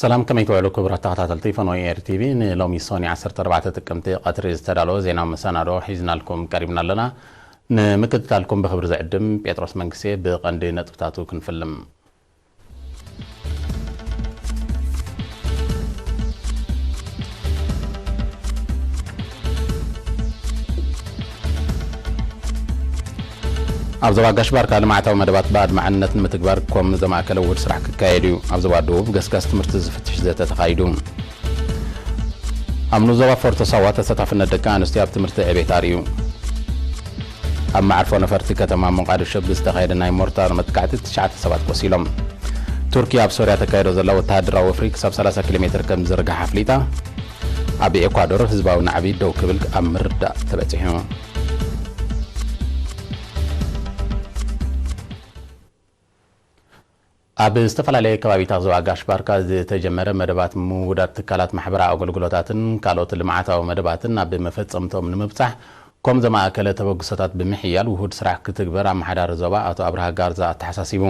ሰላም፣ ከመይ ትውዕሉ ክቡራት ተኸታተልቲ ፈኖ ኤር ቲቪ? ንሎሚ ሶኒ ዓሰርተ ኣርባዕተ ጥቅምቲ ቀትሪ ዝተዳለወ ዜና መሰናዶ ሒዝናልኩም ቀሪብና ኣለና። ንምክትታልኩም ብኽብሪ ዝዕድም ጴጥሮስ መንግስቴ። ብቐንዲ ነጥብታቱ ክንፍልም። ኣብ ዞባ ጋሽ ባርካ ልምዓታዊ መደባት ብኣድማዕነት ንምትግባር ኮም ዘማእከለ ውሁድ ስራሕ ክካየድ እዩ። ኣብ ዞባ ደቡብ ገስጋስ ትምህርቲ ዝፍትሽ ዘተ ተኻይዱ። ኣብ ንኡስ ዞባ ፎርቶ ሳዋ ተሳታፍነት ደቂ ኣንስትዮ ኣብ ትምህርቲ ዕቤት ኣርእዩ። ኣብ መዓርፎ ነፈርቲ ከተማ ሞቃዲሾ ብዝተኻየደ ናይ ሞርታር መጥቃዕቲ ትሽዓተ ሰባት ቆሲሎም። ቱርኪ ኣብ ሶርያ ተካይዶ ዘላ ወተሃደራዊ ወፍሪ ክሳብ ሰላሳ ኪሎ ሜትር ከም ዝዝርጋሕ ኣፍሊጣ። ኣብ ኤኳዶር ህዝባዊ ናዕቢ ደው ክብል ኣብ ምርዳእ ተበጺሑ። ኣብ ዝተፈላለየ ከባቢታት ዞባ ጋሽ ባርካ ዝተጀመረ መደባት ምውዳድ ትካላት ማሕበራዊ ኣገልግሎታትን ካልኦት ልምዓታዊ መደባትን ኣብ መፈጸምቶም ንምብጻሕ ኮም ዘማእከለ ተበግሶታት ብምሕያል ውሁድ ስራሕ ክትግበር ኣመሓዳሪ ዞባ ኣቶ ኣብርሃ ጋርዛ ኣተሓሳሲቡ።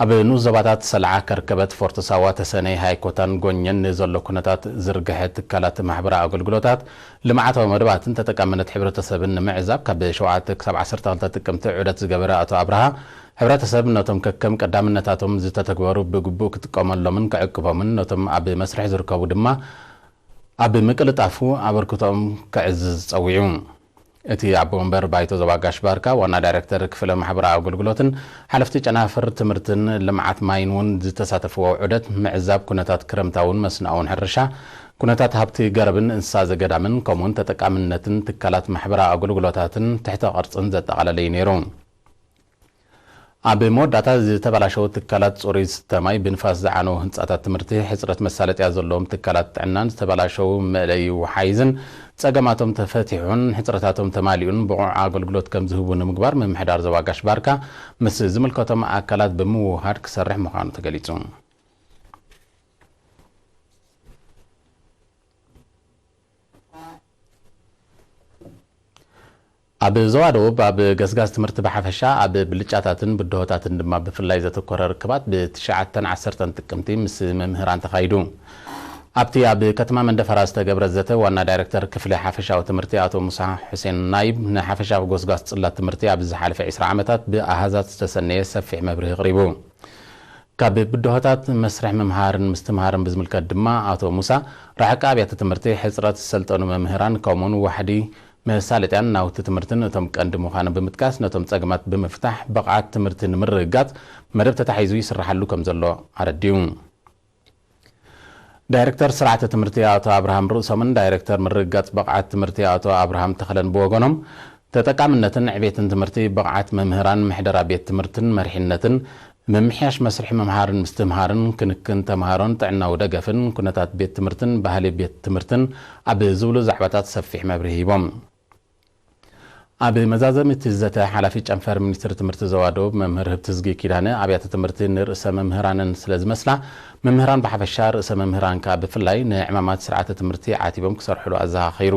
ኣብ ንኡስ ዞባታት ሰልዓ፣ ከርከበት፣ ፎርቶ ሳዋ፣ ተሰነይ፣ ሃይኮታን ጎኘን ንዘሎ ኩነታት ዝርግሐ ትካላት ማሕበራዊ ኣገልግሎታት ልምዓታዊ መደባትን ተጠቃምነት ሕብረተሰብን ንምዕዛብ ካብ ሸውዓተ ክሳብ ዓሰርተ ክልተ ጥቅምቲ ዑደት ዝገበረ ኣቶ ኣብርሃ፣ ሕብረተሰብ ነቶም ከከም ቀዳምነታቶም ዝተተግበሩ ብግቡእ ክጥቀመሎምን ክዕቅቦምን ነቶም ኣብ መስርሕ ዝርከቡ ድማ ኣብ ምቅልጣፉ ኣበርክቶኦም ከዕዝዝ ጸዊዑ። እቲ ኣቦ ወንበር ባይቶ ዞባ ጋሽ ባርካ ዋና ዳይሬክተር ክፍለ ማሕበራዊ ኣገልግሎትን ሓለፍቲ ጨናፍር ትምህርትን ልምዓት ማይን እውን ዝተሳተፍዎ ዑደት ምዕዛብ ኩነታት ክረምታውን መስኖኣውን ሕርሻ፣ ኩነታት ሃብቲ ገረብን እንስሳ ዘገዳምን ከምኡውን ተጠቃምነትን ትካላት ማሕበራዊ ኣገልግሎታትን ትሕተ ቅርጽን ዘጠቓለለ እዩ ነይሩ። ኣብ መወዳእታ ዝተበላሸዉ ትካላት ጽሩይ ዝስተ ማይ፣ ብንፋስ ዝዓነዉ ህንጻታት ትምህርቲ፣ ሕጽረት መሳለጥያ ዘለዎም ትካላት ጥዕናን ዝተበላሸዉ መእለዪ ወሓይዝን ጸገማቶም ተፈቲሑን ሕጽረታቶም ተማሊኡን ብቑዕ ኣገልግሎት ከም ዝህቡ ንምግባር ምምሕዳር ዞባ ጋሽ ባርካ ምስ ዝምልከቶም ኣካላት ብምውሃድ ክሰርሕ ምዃኑ ተገሊጹ። ኣብ ዞባ ደቡብ ኣብ ገስጋስ ትምህርቲ ብሓፈሻ ኣብ ብልጫታትን ብድሆታትን ድማ ብፍላይ ዘተኮረ ርክባት ብትሽዓተን ዓሰርተን ጥቅምቲ ምስ መምህራን ተኻይዱ። ኣብቲ ኣብ ከተማ መንደፈራ ዝተገብረ ዘተ ዋና ዳይሬክተር ክፍሊ ሓፈሻዊ ትምህርቲ ኣቶ ሙሳ ሑሴን ናይብ ንሓፈሻዊ ጎስጓስ ጽላት ትምህርቲ ኣብ ዝሓለፈ ዕስራ ዓመታት ብኣሃዛት ዝተሰነየ ሰፊሕ መብርሂ ኣቕሪቡ። ካብ ብድሆታት መስርሕ ምምሃርን ምስትምሃርን ብዝምልከት ድማ ኣቶ ሙሳ ርሕቂ ኣብያተ ትምህርቲ፣ ሕጽረት ዝሰልጠኑ መምህራን ከምኡውን ዋሕዲ መሳለጥያን ናውቲ ትምህርትን እቶም ቀንዲ ምዃኖም ብምጥቃስ ነቶም ጸገማት ብምፍታሕ ብቕዓት ትምህርቲ ንምርግጋጽ መደብ ተታሒዙ ይስርሓሉ ከም ዘሎ ኣረዲኡ። ዳይሬክተር ስርዓተ ትምህርቲ ኣቶ ኣብርሃም ርእሶምን ዳይሬክተር ምርግጋጽ ብቕዓት ትምህርቲ ኣቶ ኣብርሃም ተኽለን ብወገኖም ተጠቃምነትን ዕቤትን ትምህርቲ ብቕዓት መምህራን ምሕደራ ቤት ትምህርትን መሪሕነትን ምምሕያሽ መስርሕ ምምሃርን ምስትምሃርን ክንክን ተምሃሮን ጥዕናዊ ደገፍን ኩነታት ቤት ትምህርትን ባህሊ ቤት ትምህርትን ኣብ ዝብሉ ዛዕባታት ሰፊሕ መብርሂ ሂቦም። ኣብ መዛዘሚ እቲ ዘተ ሓላፊ ጨንፈር ሚኒስትሪ ትምህርቲ ዞባ ደቡብ መምህር ህብትዝጊ ኪዳነ ኣብያተ ትምህርቲ ንርእሰ መምህራንን ስለ ዝመስላ መምህራን ብሓፈሻ ርእሰ መምህራን ከኣ ብፍላይ ንዕማማት ስርዓተ ትምህርቲ ዓቲቦም ክሰርሕሉ ኣዘኻኺሩ።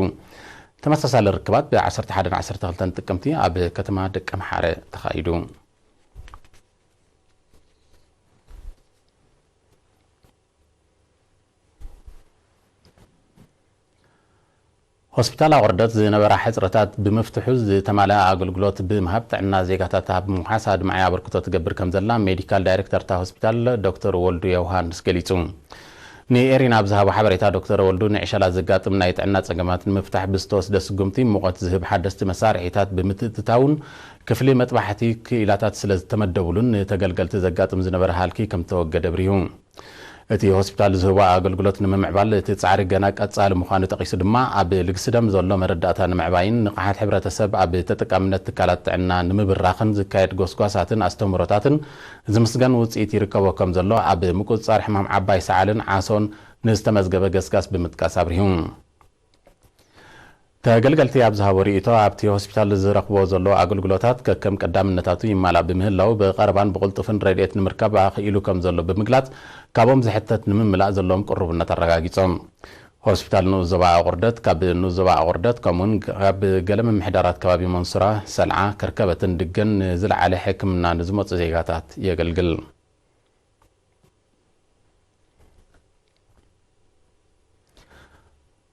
ተመሳሳሊ ርክባት ብ ዓሰርተ ሓደን ዓሰርተ ክልተን ጥቅምቲ ኣብ ከተማ ደቀምሓረ ተኻይዱ። ሆስፒታል ኣቑርደት ዝነበራ ሕጽረታት ብምፍትሑ ዝተማልኣ ኣገልግሎት ብምሃብ ጥዕና ዜጋታት ኣብ ምውሓስ ኣድማዒ ኣበርክቶ ትገብር ከም ዘላ ሜዲካል ዳይሬክተር እታ ሆስፒታል ዶክተር ወልዱ ዮውሃንስ ገሊጹ። ንኤሪና ኣብ ዝሃቦ ሓበሬታ ዶክተር ወልዱ ንዕሸላት ዘጋጥም ናይ ጥዕና ጸገማት ንምፍታሕ ብዝተወስደ ስጉምቲ ሙቐት ዝህብ ሓደስቲ መሳርሒታት ብምትእትታውን ክፍሊ መጥባሕቲ ክኢላታት ስለ ዝተመደቡሉን ንተገልገልቲ ዘጋጥም ዝነበረ ሃልኪ ከም ተወገደ ኣብሪሁ። እቲ ሆስፒታል ዝህቦ ኣገልግሎት ንምምዕባል እቲ ጻዕሪ ገና ቀጻሊ ምዃኑ ጠቒሱ ድማ ኣብ ልግሲ ደም ዘሎ መረዳእታ ንምዕባይን ንቕሓት ሕብረተሰብ ኣብ ተጠቃምነት ትካላት ጥዕና ንምብራኽን ዝካየድ ጎስጓሳትን ኣስተምህሮታትን ዝምስገን ውጽኢት ይርከቦ ከም ዘሎ ኣብ ምቁጽጻር ሕማም ዓባይ ሰዓልን ዓሶን ንዝተመዝገበ ገስጋስ ብምጥቃስ ኣብሪሁ። ተገልገልቲ ኣብ ዝሃቦ ርእይቶ ኣብቲ ሆስፒታል ዝረኽቦ ዘሎ ኣገልግሎታት ከከም ቀዳምነታቱ ይማላእ ብምህላው ብቐረባን ብቕልጡፍን ረድኤት ንምርካብ ኣኽኢሉ ከም ዘሎ ብምግላጽ ካብኦም ዝሕተት ንምምላእ ዘለዎም ቅሩብነት ኣረጋጊጾም። ሆስፒታል ንኡስ ዞባ ኣቑርደት ካብ ንኡስ ዞባ ኣቑርደት ከምኡውን ካብ ገለ ምምሕዳራት ከባቢ መንሱራ፣ ሰልዓ፣ ከርከበትን ድገን ንዝለዓለ ሕክምና ንዝመጹ ዜጋታት የገልግል።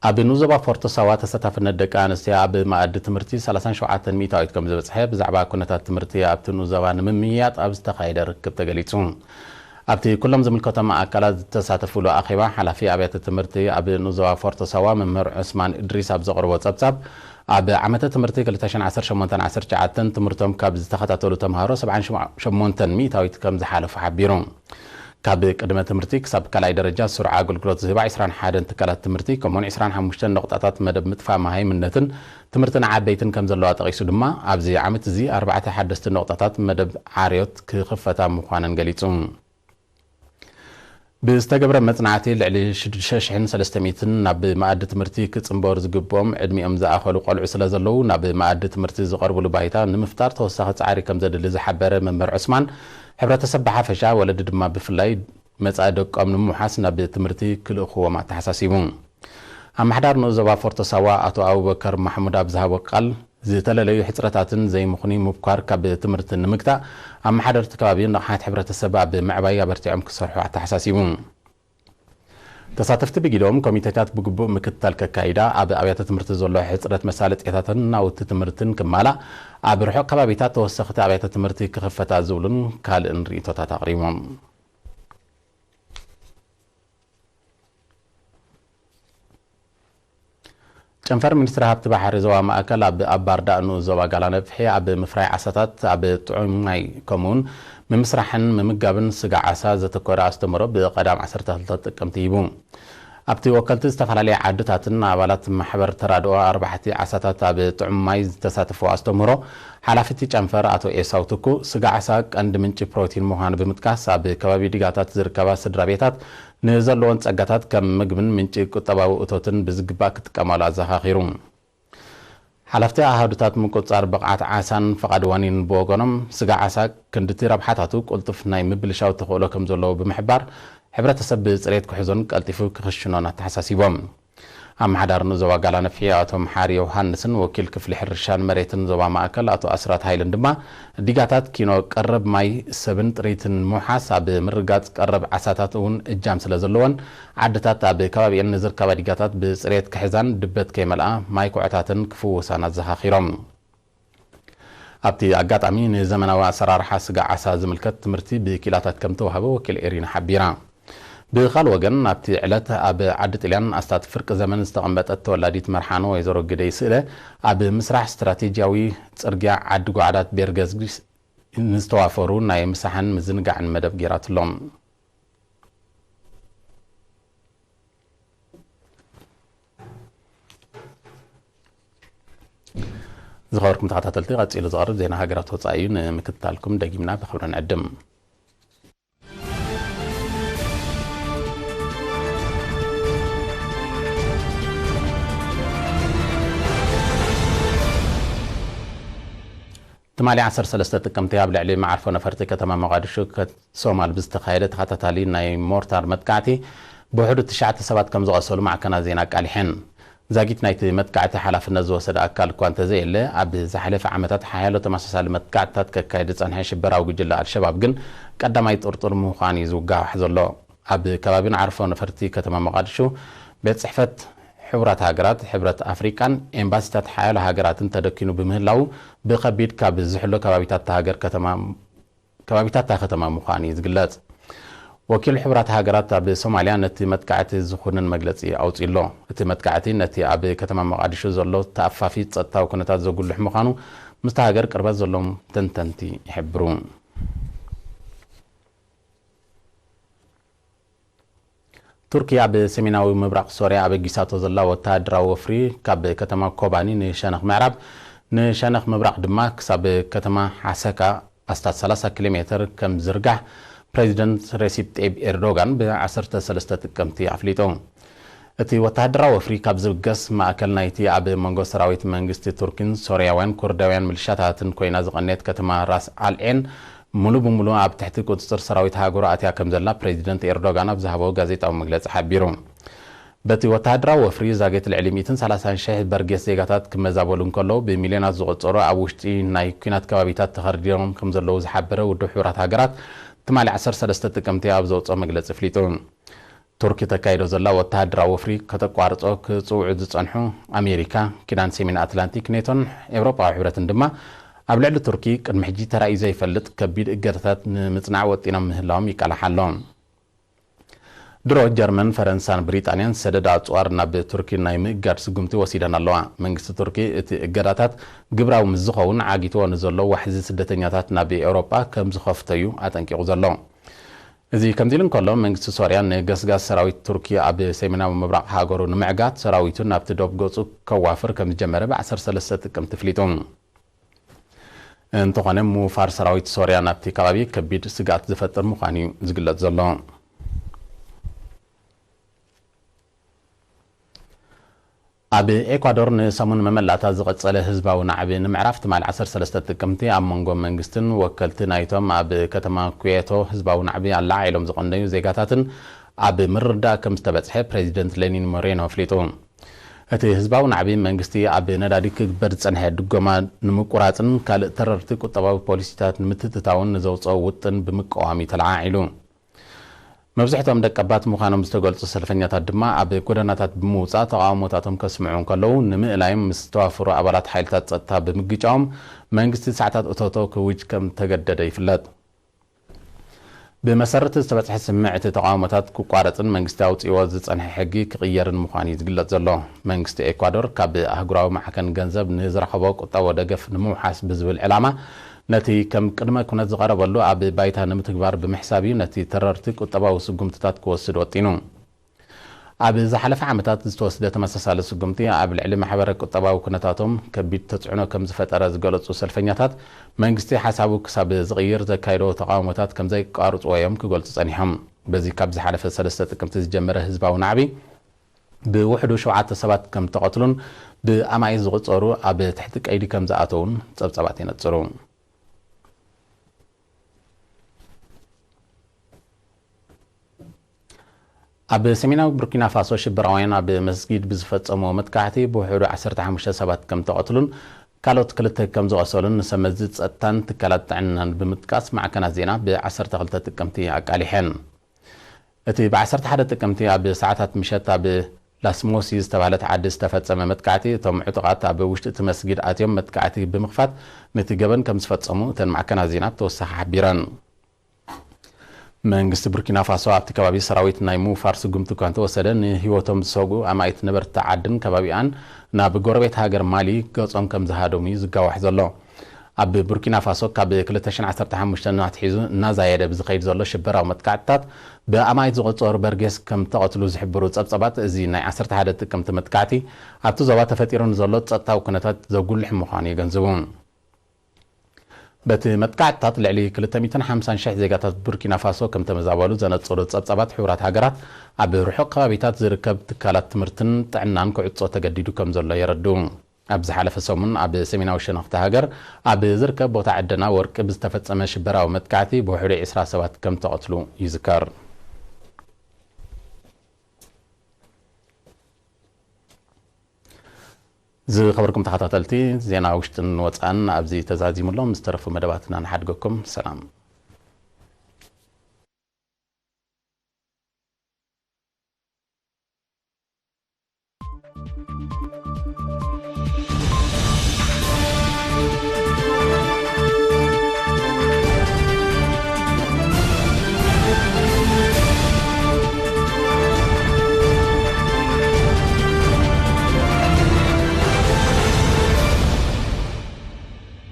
ኣብ ንኡስ ዞባ ፎርቶ ሳዋ ተሳታፍነት ደቂ ኣንስትዮ ኣብ መኣዲ ትምህርቲ ሰላሳን ሸውዓተን ሚእታዊት ከም ዝበጽሐ ብዛዕባ ኩነታት ትምህርቲ ኣብቲ ንኡስ ዞባ ንምምይያጥ ኣብ ዝተኻየደ ርክብ ተገሊጹ። ኣብቲ ኩሎም ዝምልከቶም ኣካላት ዝተሳተፉሉ ኣኼባ፣ ሓላፊ ኣብያተ ትምህርቲ ኣብ ንኡስ ዞባ ፎርቶ ሳዋ መምህር ዑስማን እድሪስ ኣብ ዘቕርቦ ጸብጻብ፣ ኣብ ዓመተ ትምህርቲ ክልተ ሽሕን ዓሰርተ ሸሞንተን ዓሰርተ ትሽዓተን ትምህርቶም ካብ ዝተኸታተሉ ተምሃሮ ሰብዓን ሸሞንተን ሚእታዊት ከም ዝሓለፉ ሓቢሩ። ካብ ቅድመ ትምህርቲ ክሳብ ካልኣይ ደረጃ ስሩዕ ኣገልግሎት ዝህባ ዕስራን ሓደን ትካላት ትምህርቲ፣ ከምኡውን ዕስራን ሓሙሽተን ነቑጣታት መደብ ምጥፋእ መሃይምነትን ትምህርቲ ንዓበይትን ከም ዘለዋ ጠቒሱ ድማ፣ ኣብዚ ዓመት እዚ ኣርባዕተ ሓደስቲ ነቑጣታት መደብ ዓርዮት ክኽፈታ ምዃነን ገሊጹ። ብዝተገብረ መጽናዕቲ፣ ልዕሊ ሽዱሽተ ሽሕን ሰለስተ ሚእትን ናብ መኣዲ ትምህርቲ ክጽንበሩ ዝግብኦም ዕድሚኦም ዝኣኸሉ ቆልዑ ስለ ዘለዉ፣ ናብ መኣዲ ትምህርቲ ዝቐርብሉ ባይታ ንምፍጣር ተወሳኺ ጻዕሪ ከም ዘድሊ ዝሓበረ መምህር ዑስማን፣ ሕብረተሰብ ብሓፈሻ፣ ወለዲ ድማ ብፍላይ፣ መጻኢ ደቆም ንምውሓስ ናብ ትምህርቲ ክልእኽዎም ኣተሓሳሲቡ። ኣመሓዳሪ ንኡስ ዞባ ፎርቶ ሳዋ ኣቶ ኣቡበከር ማሕሙድ ኣብ ዝሃቦ ቃል፣ ዝተለለዩ ሕጽረታትን ዘይምኽኑይ ምብኳር ካብ ትምህርቲ ንምግታእ፣ ኣመሓደርቲ ከባቢ ንቕሓት ሕብረተሰብ ኣብ ምዕባይ ኣበርቲዖም ክሰርሑ ኣተሓሳሲቡ። ተሳተፍቲ ብጊዶም፣ ኮሚቴታት ብግቡእ ምክትታል ከካይዳ፣ ኣብ ኣብያተ ትምህርቲ ዘሎ ሕጽረት መሳለጥያታትን ናውቲ ትምህርትን ክማላእ፣ ኣብ ርሑቕ ከባቢታት ተወሰኽቲ ኣብያተ ትምህርቲ ክኽፈታ ዝብሉን ካልእን ርእይቶታት ኣቕሪቦም። ጨንፈር ሚኒስትሪ ሃብቲ ባሕሪ ዞባ ማእከል ኣብ ኣባርዳእ ንኡስ ዞባ ጋላነፍሒ ኣብ ምፍራይ ዓሳታት ኣብ ጥዑም ማይ፣ ከምኡውን ምምስራሕን ምምጋብን ስጋ ዓሳ ዘተኮረ ኣስተምህሮ ብቐዳም ዓሰርተ ክልተ ጥቅምቲ ሂቡ። ኣብቲ ወከልቲ ዝተፈላለያ ዓድታትን ኣባላት ማሕበር ተራድኦ ኣርባሕቲ ዓሳታት ኣብ ጥዑም ማይ ዝተሳተፍዎ ኣስተምህሮ፣ ሓላፊ እቲ ጨንፈር ኣቶ ኤሳው ትኩ፣ ስጋ ዓሳ ቀንዲ ምንጪ ፕሮቲን ምዃኑ ብምጥቃስ፣ ኣብ ከባቢ ዲጋታት ዝርከባ ስድራ ቤታት ንዘለወን ጸጋታት ከም ምግብን ምንጪ ቁጠባዊ እቶትን ብዝግባእ ክጥቀማሉ ኣዘኻኺሩ። ሓለፍቲ ኣሃዱታት ምቁጽጻር ብቕዓት ዓሳን ፍቓድ ዋኒን ብወገኖም፣ ስጋ ዓሳ ክንድቲ ረብሓታቱ ቅልጡፍ ናይ ምብልሻው ተኽእሎ ከም ዘለዎ ብምሕባር፣ ሕብረተሰብ ብጽሬት ክሕዞን ቀልጢፉ ክኽሽኖን ኣተሓሳሲቦም። ኣመሓዳሪ ንዞባ ጋላነፍሒ ኣቶ መሓሪ ዮሃንስን ወኪል ክፍሊ ሕርሻን መሬትን ዞባ ማእከል ኣቶ ኣስራት ሃይልን ድማ፣ ዲጋታት ኪኖ ቀረብ ማይ፣ ሰብን ጥሪትን ምውሓስ ኣብ ምርጋጽ ቀረብ ዓሳታት እውን እጃም ስለ ዘለወን፣ ዓድታት ኣብ ከባቢኤን ንዝርከባ ዲጋታት ብጽሬት ክሕዛን ድበት ከይመልኣ ማይ ኩዕታተን ክፍውሳን ኣዘኻኺሮም። ኣብቲ ኣጋጣሚ ንዘመናዊ ኣሰራርሓ ስጋ ዓሳ ዝምልከት ትምህርቲ ብኪላታት ከም ተዋህበ ወኪል ኤሪና ሓቢራ። ብኻል ወገን፣ ኣብቲ ዕለት ኣብ ዓዲ ጥልያን ኣስታት ፍርቂ ዘመን ዝተቐመጠት ተወላዲት መርሓኖ ወይዘሮ ግደይ ስእለ፣ ኣብ ምስራሕ ስትራቴጂያዊ ጽርግያ ዓዲ ጓዕዳት ቤርገዝጊስ ንዝተዋፈሩ ናይ ምሳሕን ምዝንጋዕን መደብ ገይራትሎም። ዝኸበርኩም ተኸታተልቲ፣ ቀጺሉ ዝቐርብ ዜና ሃገራት ወጻኢ እዩ። ንምክትታልኩም ደጊምና ብኽብሪ ንዕድም። ትማሊ ዓሰርተ ሰለስተ ጥቅምቲ ኣብ ልዕሊ መዓርፎ ነፈርቲ ከተማ ሞቓዲሾ ከ-፣ ሶማል ብዝተኻየደ ተኸታታሊ ናይ ሞርታር መጥቃዕቲ ብውሕዱ ትሽዓተ ሰባት ከም ዝቐሰሉ ማዕከናት ዜና ኣቃሊሐን። ዛጊት ናይቲ መጥቃዕቲ ሓላፍነት ዝወሰደ ኣካል እኳ እንተዘየለ፣ ኣብ ዝሓለፈ ዓመታት ሓያሎ ተመሳሳሊ መጥቃዕትታት ከካይድ ዝጸንሐ ሽበራዊ ጉጅለ ኣልሸባብ ግን ቀዳማይ ጥርጡር ምዃኑ እዩ ዝጋዋሕ ዘሎ። ኣብ ከባቢ መዓርፎ ነፈርቲ ከተማ ሞቓዲሾ፣ ቤት ጽሕፈት ሕቡራት ሃገራት፣ ሕብረት ኣፍሪቃን ኤምባሲታት ሓያሎ ሃገራትን ተደኪኑ ብምህላዉ፣ ብኸቢድ ካብ ዝሕሎ ከባቢታት እታ ሃገር ከተማ፣ ከባቢታት እታ ከተማ ምዃኑ እዩ ዝግለጽ። ወኪል ሕቡራት ሃገራት ኣብ ሶማልያ ነቲ መጥቃዕቲ ዝኹንን መግለጺ ኣውጺኡ ኣሎ። እቲ መጥቃዕቲ ነቲ ኣብ ከተማ ሞቓዲሾ ዘሎ ተኣፋፊ ጸጥታዊ ኩነታት ዘጉልሕ ምዃኑ ምስታ ሃገር ቅርበት ዘለዎም ተንተንቲ ይሕብሩ። ቱርኪ ኣብ ሰሜናዊ ምብራቕ ሶርያ ኣበጊሳቶ ዘላ ወተሃደራዊ ወፍሪ፣ ካብ ከተማ ኮባኒ ንሸነኽ ምዕራብ፣ ንሸነኽ ምብራቕ ድማ ክሳብ ከተማ ሓሰካ ኣስታት ሰላሳ ኪሎ ሜተር ከም ዝርጋሕ፣ ፕሬዚደንት ሬሲፕ ጠይብ ኤርዶጋን ብ ዓሰርተ ሰለስተ ጥቅምቲ ኣፍሊጡ። እቲ ወተሃደራዊ ወፍሪ ካብ ዝብገስ፣ ማእከል ናይቲ ኣብ መንጎ ሰራዊት መንግስቲ ቱርኪን ሶርያውያን ኩርዳውያን ሚሊሻታትን ኮይና ዝቐነየት ከተማ ራስ ኣልዔን፣ ሙሉ ብሙሉ ኣብ ትሕቲ ቁጽጽር ሰራዊት ሃገሩ ኣትያ ከም ዘላ ፕሬዚደንት ኤርዶጋን ኣብ ዝሃቦ ጋዜጣዊ መግለጺ ሓቢሩ። በቲ ወተሃደራዊ ወፍሪ ዛጌት ልዕሊ ሚእትን ሰላሳን ሽሕ በርጌስ ዜጋታት ክመዛበሉ እንከለዉ፣ ብሚልዮናት ዝቑጸሩ ኣብ ውሽጢ ናይ ኲናት ከባቢታት ተኸርዲኖም ከም ዘለዉ ዝሓበረ ውድብ ሕቡራት ሃገራት፣ ትማሊ ዓሰርተ ሰለስተ ጥቅምቲ ኣብ ዘውጽኦ መግለጺ ኣፍሊጡ። ቱርኪ ተካይዶ ዘላ ወተሃደራዊ ወፍሪ ከተቋርጾ ክጽውዑ ዝጸንሑ ኣሜሪካ፣ ኪዳን ሰሜን ኣትላንቲክ ኔቶን ኤውሮጳዊ ሕብረትን ድማ ኣብ ልዕሊ ቱርኪ ቅድሚ ሕጂ ተራእዩ ዘይፈልጥ ከቢድ እገዳታት ንምጽናዕ ወጢኖም ምህላዎም ይቃላሕ ኣሎ። ድሮ ጀርመን፣ ፈረንሳን ብሪጣንያን ሰደድ ኣጽዋር ናብ ቱርኪ ናይ ምእጋድ ስጉምቲ ወሲደን ኣለዋ። መንግስቲ ቱርኪ እቲ እገዳታት ግብራዊ ምስ ዝኸውን ዓጊትዎ ንዘሎ ዋሕዚ ስደተኛታት ናብ ኤውሮጳ ከም ዝኸፍቶ እዩ ኣጠንቂቑ ዘሎ። እዚ ከምዚ ኢሉ እንከሎ፣ መንግስቲ ሶርያ ንገስጋስ ሰራዊት ቱርኪ ኣብ ሰሜናዊ ምብራቕ ሃገሩ ንምዕጋት ሰራዊቱ ናብቲ ዶብ ገጹ ከዋፍር ከም ዝጀመረ ብ ዓሰርተ ሰለስተ ጥቅምቲ ኣፍሊጡ። እንተኾነ፣ ምውፋር ሰራዊት ሶርያ ናብቲ ከባቢ ከቢድ ስግኣት ዝፈጥር ምዃኑ እዩ ዝግለጽ ዘሎ። ኣብ ኤኳዶር ንሰሙን መመላእታ ዝቐጸለ ህዝባዊ ናዕቢ ንምዕራፍ ትማሊ ዓሰርተ ሰለስተ ጥቅምቲ ኣብ መንጎ መንግስትን ወከልቲ ናይቶም ኣብ ከተማ ኩዌቶ ህዝባዊ ናዕቢ ኣለዓዒሎም ዝቐነዩ ዜጋታትን ኣብ ምርድዳእ ከም ዝተበጽሐ ፕሬዚደንት ሌኒን ሞሬኖ ኣፍሊጡ። እቲ ህዝባዊ ናዕቢ መንግስቲ ኣብ ነዳዲ ክግበር ዝጸንሐ ድጎማ ንምቁራጽን ካልእ ተረርቲ ቁጠባዊ ፖሊሲታት ንምትእትታውን ንዘውጽኦ ውጥን ብምቅዋም እዩ ተለዓዒሉ። መብዛሕትኦም ደቀባት ምዃኖም ዝተገልጹ ሰልፈኛታት ድማ ኣብ ጎደናታት ብምውጻእ ተቓውሞታቶም ከስምዑ እንከለዉ፣ ንምእላዮም ምስ ዝተዋፈሩ ኣባላት ሓይልታት ጸጥታ ብምግጫዎም መንግስቲ ሰዓታት እቶቶ ክውጅ ከም ተገደደ ይፍለጥ። ብመሰረት ዝተበጽሐ ስምምዕ፣ እቲ ተቓውሞታት ክቋረጽን መንግስቲ ኣውጺእዎ ዝጸንሐ ሕጊ ክቕየርን ምዃኑ እዩ ዝግለጽ ዘሎ። መንግስቲ ኤኳዶር ካብ ኣህጉራዊ ማዕከን ገንዘብ ንዝረኸቦ ቁጠባዊ ደገፍ ንምውሓስ ብዝብል ዕላማ፣ ነቲ ከም ቅድመ ኩነት ዝቐረበሉ ኣብ ባይታ ንምትግባር ብምሕሳብ እዩ ነቲ ተረርቲ ቁጠባዊ ስጉምትታት ክወስድ ወጢኑ። ኣብ ዝሓለፈ ዓመታት ዝተወስደ ተመሳሳሊ ስጉምቲ ኣብ ልዕሊ ማሕበረ ቁጠባዊ ኩነታቶም ከቢድ ተጽዕኖ ከም ዝፈጠረ ዝገለጹ ሰልፈኛታት፣ መንግስቲ ሓሳቡ ክሳብ ዝቕይር ዘካየዶ ተቓውሞታት ከም ዘየቋርጽዎ እዮም ክገልጹ ጸኒሖም። በዚ ካብ ዝሓለፈ ሰለስተ ጥቅምቲ ዝጀመረ ህዝባዊ ናዕቢ ብውሕዱ ሸውዓተ ሰባት ከም ተቐትሉን ብኣማኢት ዝቑጸሩ ኣብ ትሕቲ ቀይዲ ከም ዝኣተዉን ጸብጻባት የነጽሩ። ኣብ ሰሜናዊ ቡርኪና ፋሶ ሽበራውያን ኣብ መስጊድ ብዝፈጸምዎ መጥቃዕቲ ብውሕዱ ዓሰርተ ሓሙሽተ ሰባት ከም ተቐትሉን ካልኦት ክልተ ከም ዝቖሰሉን ንሰመዚ ጸጥታን ትካላት ጥዕናን ብምጥቃስ ማዕከናት ዜና ብ ዓሰርተ ክልተ ጥቅምቲ ኣቃሊሐን። እቲ ብ ዓሰርተ ሓደ ጥቅምቲ ኣብ ሰዓታት ምሸት ኣብ ላስሞሲ ዝተባህለት ዓዲ ዝተፈጸመ መጥቃዕቲ፣ እቶም ዕጡቓት ኣብ ውሽጢ እቲ መስጊድ ኣትዮም መጥቃዕቲ ብምኽፋት ነቲ ገበን ከም ዝፈጸሙ እተን ማዕከናት ዜና ብተወሳኺ ሓቢረን። መንግስቲ ቡርኪና ፋሶ ኣብቲ ከባቢ ሰራዊት ናይ ምውፋር ስጉምቲ እኳ እንተወሰደ፣ ንህይወቶም ዝሰግኡ ኣማኢት ነበርቲ ዓድን ከባቢኣን ናብ ጎረቤት ሃገር ማሊ ገጾም ከም ዝሃደሙ እዩ ዝጋዋሕ ዘሎ። ኣብ ቡርኪና ፋሶ ካብ ክልተ ሽሕን ዓሰርተ ሓሙሽተን ኣትሒዙ እናዛየደ ብዝኸይድ ዘሎ ሽበራዊ መጥቃዕትታት ብኣማኢት ዝቑጸሩ በርጌስ ከም ተቐትሉ ዝሕብሩ ጸብጻባት፣ እዚ ናይ ዓሰርተ ሓደ ጥቅምቲ መጥቃዕቲ ኣብቲ ዞባ ተፈጢሩ ንዘሎ ጸጥታዊ ኩነታት ዘጉልሕ ምዃኑ የገንዝቡ። በቲ መጥቃዕትታት ልዕሊ ክልተ ሚእትን ሓምሳን ሽሕ ዜጋታት ቡርኪና ፋሶ ከም ተመዛበሉ ዘነጽሩ ጸብጻባት፣ ሕቡራት ሃገራት ኣብ ርሑቕ ከባቢታት ዝርከብ ትካላት ትምህርትን ጥዕናን ክዕጾ ተገዲዱ ከም ዘሎ የረድኡ። ኣብ ዝሓለፈ ሰሙን ኣብ ሰሜናዊ ሸነኽቲ ሃገር ኣብ ዝርከብ ቦታ ዕደና ወርቂ ብዝተፈጸመ ሽበራዊ መጥቃዕቲ ብውሕዱ ዕስራ ሰባት ከም ተቐትሉ ይዝከር። ዝኸበርኩም ተኸታተልቲ፣ ዜና ውሽጥን ወጻእን ኣብዚ ተዛዚሙ ኣሎ። ምስ ተረፉ መደባትና ንሓድገኩም። ሰላም።